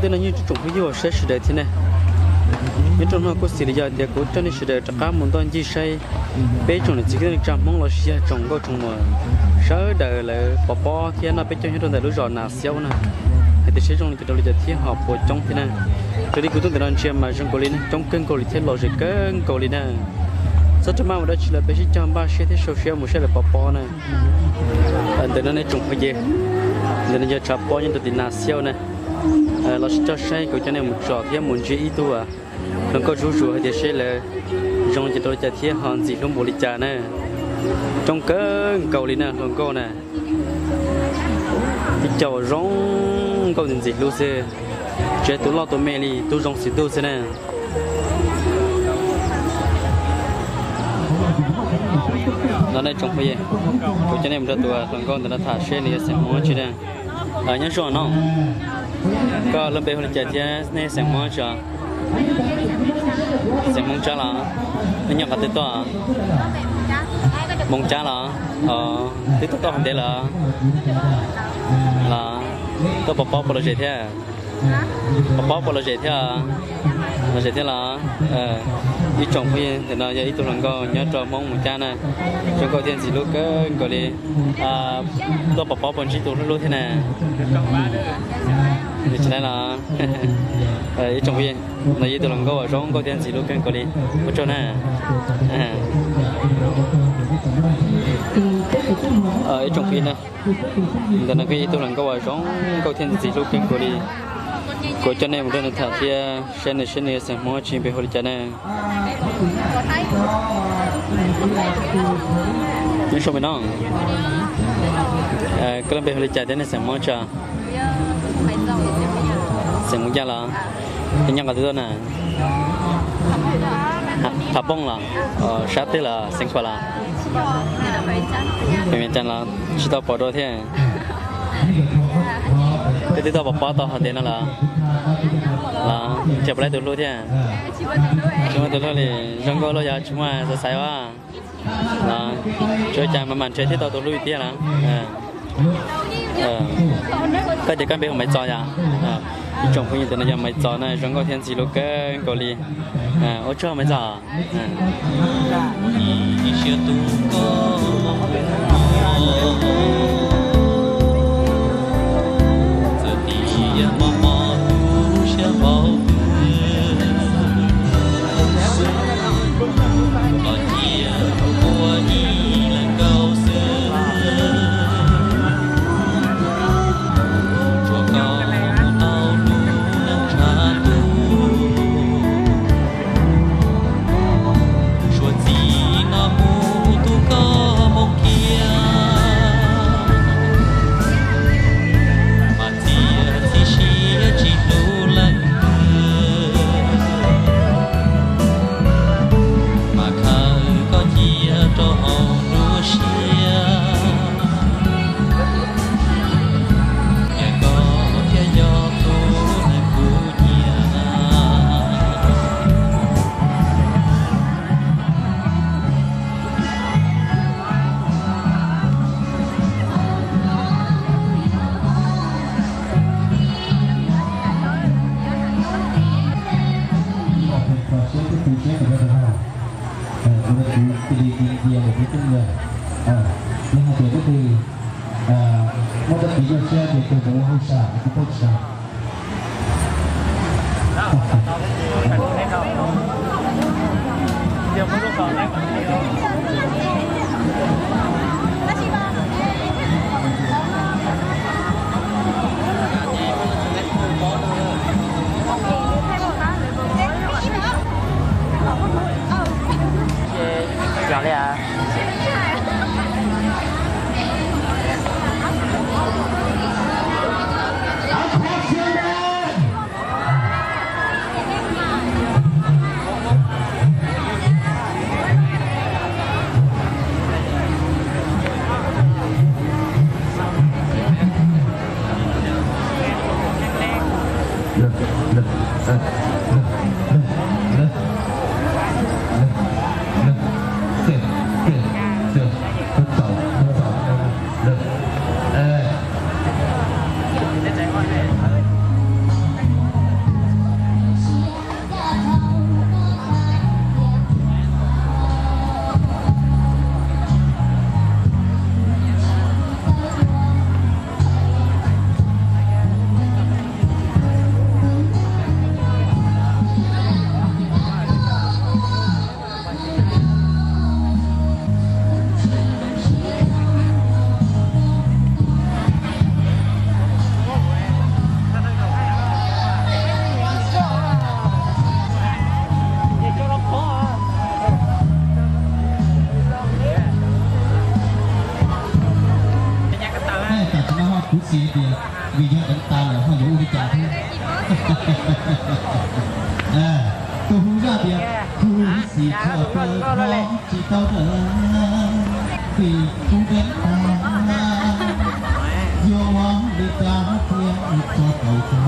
Tej no yeej tsoom phooj ywg uas saib sawv daws thiab ne. Nyob rau hnub no kuj xws li yog tias kuv coj nej sawv daws rov qab mus ntoj ncig saib peb tsoom niam txiv kwv tij neej tsa Hmoob los sis yog tsoom nkauj tsoom muam sawv daws lawv pov pob thiab noj peb caug nyob rau ntawm lub zos Nas Xiaub na, hais tias seb zoo li cas rau li cas thiab ho puas coob thiab na. Raws li kuv tuaj ntawm no ntsia mas zoo nkaus li coob kawg nkaus li thiab lom zem kawg nkaus li na. Txhob rau maj mus dab tsi lawm, peb sib cog npaj siab thiab sau siab mus saib lawv pov pob na. Ntawm no nej tsoom phooj ywg, ntawm no yog tshav pob nyob rau tim Nas Xiaub na. Los sib cog saib, kuv coj nej mus tsom thiab mus ntsib ib tug hluas nkauj zuj zus hais tias seb lawv zoo li cas rau li cas thiab ho ntxim hlub npaum li cas na. Coob kawg nkaus li na hluas nkauj na. Ib co zoo nkauj ntxim hlub xwb, tsis hais tus loj tus me li, tub zoo xim ntuj xwb na. No nej tsoom phooj ywg, kuv coj nej mus nrog tus hluas nkauj ntawm no tham seb nws yog xeem Hmoob tsi na. Nyob zoo no, koj lub npe hu li cas thiab nej xeem Hmoob tsi? Xeem Hmoob Tsab los? Nej nyob qhov twg tuaj? Hmoob Tsab los? Twb tuaj tau hov ntev lawm los? Tuaj pov pob puas lom zem thiab? Pov pob puas lom zem thiab? Lom zem thiab los? Ib tsoom phooj ywg, ntawm no yog ib tug hluas nkauj nyob rau Hmoob Moos Cab na, zoo nkauj thiab ntxim hlub kawg nkaus li. Tuaj pov pob puas ntsib tus hlub hlub thiab na? Tsis na los? Ib tsoom phooj ywg, no yog ib tug hluas nkauj uas zoo nkauj thiab ntxim hlub kawg nkaus li. Ua tsaug na. Ib tsoom phooj ywg na, ntawm no kuj yog ib tug hluas nkauj uas zoo nkauj thiab ntxim hlub kawg nkaus li. Kuv coj nej mus nrog nws tham thiab saib nws seb nws yog xeem Hmoob tsi, npe hu li cas na. Nyob zoo me no, koj lub npe hu li cas thiab nej xeem Hmoob tsi? Xeem Moos Cab los? Koj nyob qhov twg tuaj na? Phav Pooj los? Sab twg los? Xeev Khuam los? Pem Vias Cas los? Tsis tau pom dua thiab. Koj twb tuaj pov pob tau hov ntev no los? Los nrhiav puas laib tus hlub thiab? Tsis muaj tus hlub li. Zoo nkauj luaj yog tsis muaj xav xaiv os. Los tsuas cas mas mam nrhiav thiaj tau tus hlub tiag los? Koj tias koj npe hu Maiv Txos yom? Ib tsoom phooj ywg, tus no yog Maiv Txos na, zoo nkauj thiab ntxim hlub kawg nkaus li. Ua tsaug Maiv Txos. Suav txij no mus tu koj moo kiag, mas txiav txim siab tsis hlub leej twg, mas khaws koj cia rau hauv nruab siab, yog koj thiaj yog tus neeg kuv nyiam. Kuv cia li cia li kuv tub nyiam, yog hais tias leej twg muaj txoj kev nyuaj siab ces tus mus ua hauj sam kuv paub tsis. Zam li as. Kuv xav tias vim yog deev tas lawm ho yuav ua li cas thiab. Tus hu zaj tias kuv xav kho plaws hlob tsis tau dawm, vim kuv deev tas, yuav ua li cas thiaj tso tau kuv.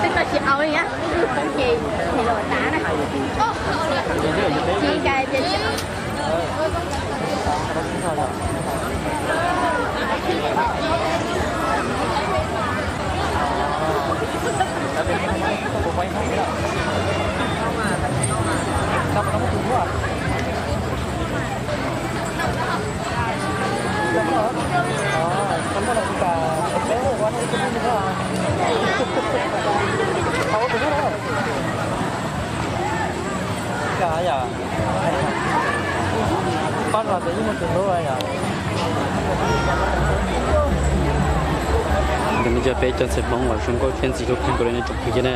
Twb tsis au li na, twb poob ces nws los tav na. Tsis nkag ces tsis au. Ntawm no yog peb cov ntxhais Hmoob uas zoo nkauj thiab ntxim hlub kawg nkaus li nej tsoom phooj ywg na.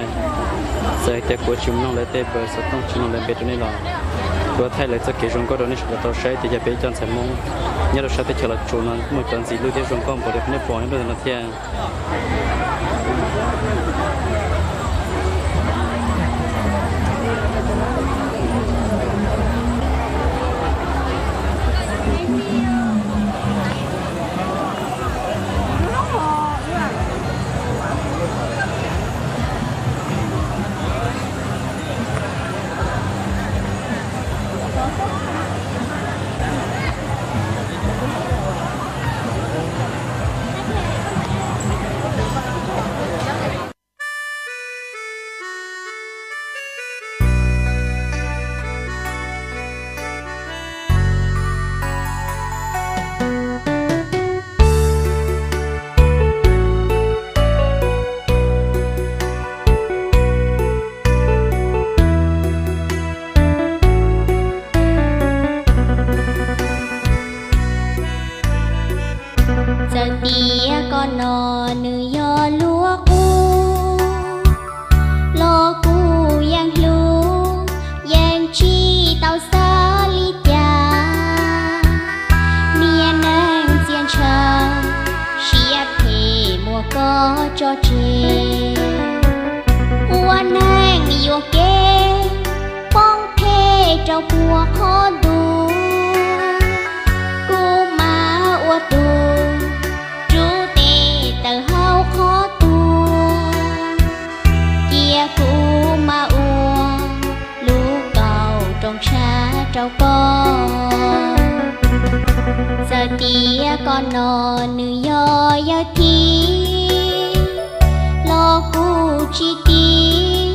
Txawm hais tias kuv tsis mloog lawv tej verse toj ntawm no lawv npe rau nej los kuv thaij lawv txoj kev zoo nkauj rau nej sawv daws tau saib tias yog peb cov ntxhais Hmoob nyob rau sab teb chaws Los Tsuas no muaj cov ntxim hlub thiab zoo nkauj npaum li qhov nej pom nyob rau ntawm no thiab. Txawm tias koj no nws yog luag qub los kuj yeej hlub, yeej tsis tau xav li cas. Niag neeg txia ntshaw, siab phem muab koj tso tseg. Ua neeg yuam kev, poob phem rau puag qhov ntuj. Kuv mas ua tus rub tes tawm hauv qhov tuag, cia kuv mas ua lub kaus rooj tshab rau koj. Txawm tias koj no nws yog yawg thib los kuj tsis tim,